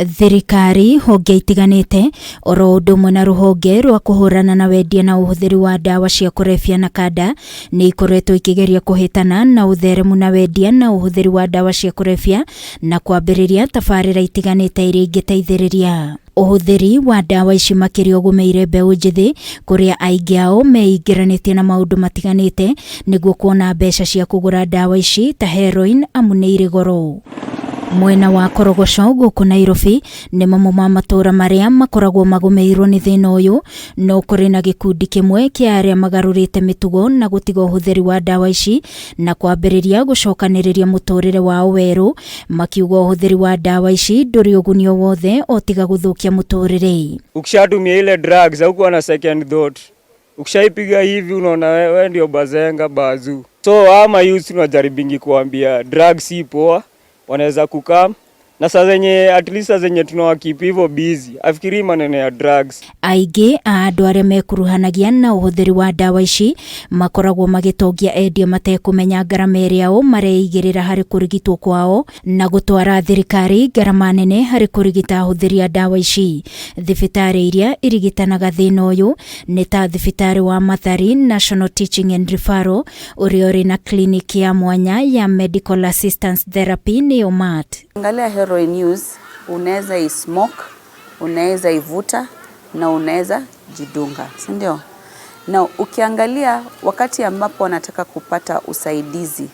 Thirikari, honge itiganĩte oro ũndũ ũmwe na rũhonge rwa kũhũrana na wendia na ũhũthĩri wa ndawa cia kũrebia na kanda nĩ ikoretwo ikĩgeria kũhĩtana na ũtheremu na wendia na ũhũthĩri wa ndawa cia kũrebia na kwambĩrĩria tabarĩra itiganĩte iria ingĩteithĩrĩria. Ũhũthĩri wa ndawa ici makĩria ũgũmĩire mbeũ njĩthĩ kũrĩa aingĩ ao meingĩranĩtie na maũndũ matiganĩte nĩguo kuona mbeca cia kũgũra ndawa ici ta heroin amu nĩ irĩ goro. Mwena wa Korogoco gũkũ Nairobi nĩ mamwe ma matũũra marĩa makoragwo magũmĩirwo nĩ thĩna ũyũ, no kũrĩ na gĩkundi kĩmwe kĩa arĩa magarũrĩte mĩtugo na gũtiga ũhũthĩri wa ndawa ici na kwambĩrĩria gũcokanĩrĩria mũtũrĩre wao werũ, makiuga ũhũthĩri wa ndawa ici ndũrĩ ũguni o wothe o tiga gũthũkia mũtũrĩre. Ukishatumia ile drugs haukuwa na second thought. Ukishaipiga hivi unaona wewe ndio bazenga bazu. So ama youth tunajaribingi kuambia drugs si poa, wanaweza kukam na saa zenye at least saa zenye tunawakeep hivyo busy, afikiri maneno ya drugs. Aingĩ a andũ arĩa mekuruhanagia na ũhũthĩri wa ndawa ici makoragwo magĩtongia endia matekũmenya ngarama ĩrĩa o mareigĩrĩra harĩ kũrigitwo kwao na gũtwara thirikari ngarama nene harĩ kũrigita ahũthĩri a ndawa ici. Thibitarĩ iria irigitanaga thĩna ũyũ nĩ ta thibitarĩ wa Mathari National Teaching and Referral ũrĩa ũrĩ na clinic ya mwanya ya Medical Assistance Therapy nĩyo MAT. Angalia heroin use, unaweza ismoke, unaweza ivuta na unaweza jidunga, si ndio? Na ukiangalia wakati ambapo wanataka kupata usaidizi,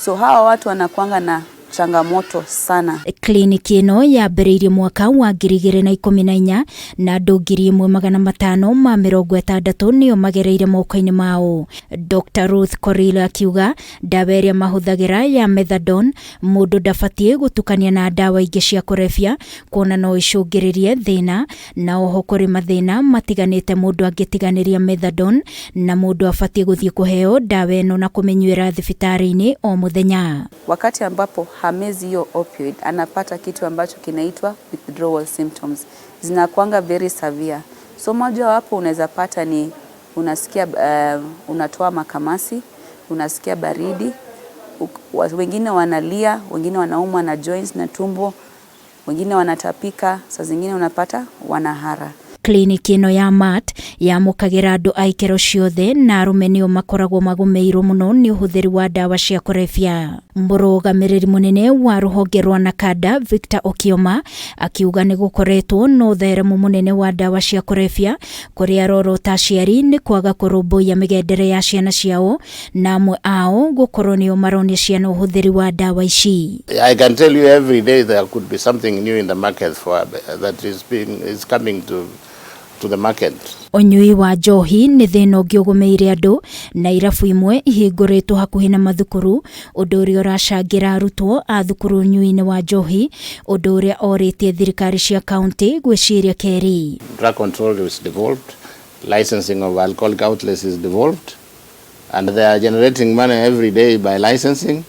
so hawa watu wanakuanga na changamoto sana. Kliniki ĩno yambĩrĩirie mwaka wa 2014 na andũ 1560 nĩo magereire moko-inĩ mao. Dr. Ruth Korir akiuga ndawa ĩrĩa mahũthagĩra ya methadone mũndũ ndabatiĩ gũtukania na ndawa ingĩ cia kũrebia kuona no icũngĩrĩrie thĩna, na oho kũrĩ mathĩna matiganĩte mũndũ angĩtiganĩria methadone na mũndũ abatiĩ gũthiĩ kũheo ndawa ĩno na kũmĩnyuĩra thibitarĩ-inĩ o mũthenya. Wakati ambapo hamezi hiyo opioid, anapata kitu ambacho kinaitwa withdrawal symptoms, zinakuanga very severe. So moja wapo unaweza pata ni unasikia unatoa makamasi, unasikia baridi, wengine wanalia, wengine wanaumwa na joints na tumbo, wengine wanatapika, saa zingine unapata wanahara. Kliniki ĩno ya MAT yamũkagĩra andũ a ikĩro ciothe na arũme nĩo makoragwo magũmĩirwo mũno nĩ ũhũthĩri wa ndawa cia kũrebia. Mũrũgamĩrĩri mũnene wa rũhonge rwa Nakada Victor Okioma akiuga nĩ gũkoretwo na ũtheremu mũnene wa ndawa cia kũrebia kũrĩa arorota aciari nĩ kwaga kũrũmbũiya mĩgendere ya ciana ciao na amwe ao gũkorwo nĩo maronia ciana ũhũthĩri wa ndawa ici. I can tell you every day there could be something new in the market for that is being is coming to the market. Ũnyui wa njohi nĩ thĩna ũngĩ ũgũmĩire andũ na irabu imwe ihingũrĩtwo hakuhĩ na mathukuru, ũndũ ũrĩa ũracangĩra arutwo a thukuru ũnyui-inĩ wa njohi, ũndũ ũrĩa orĩtie thirikari cia kaunti gwĩciria kerĩ. Drug control is devolved, licensing of alcoholic outlets is devolved, and they are generating money every day by licensing.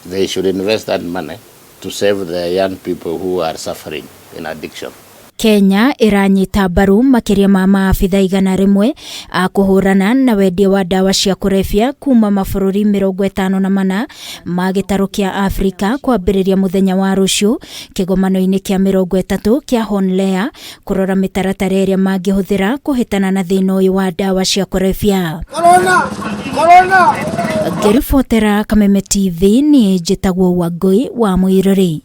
They should invest that money to save the young people who are suffering in addiction. Kenya ĩranyita mbaru makĩria ma maabitha 100 a kũhũrana na wendia wa ndawa cia kũrebia kuma mabũrũri 54 ma gĩtarũ kĩa Afrika kwambĩrĩria mũthenya wa rũciũ kĩgomano-inĩ kĩa 30 kĩa HONLEA kũrora mĩtaratara ĩrĩa mangĩhũthĩra kũhĩtana na thĩna ũyũ wa ndawa cia kũrebia. Corona, corona. Ngĩribotera Kameme TV niĩ njĩtagwo Wangũi wa Mũirũrĩ.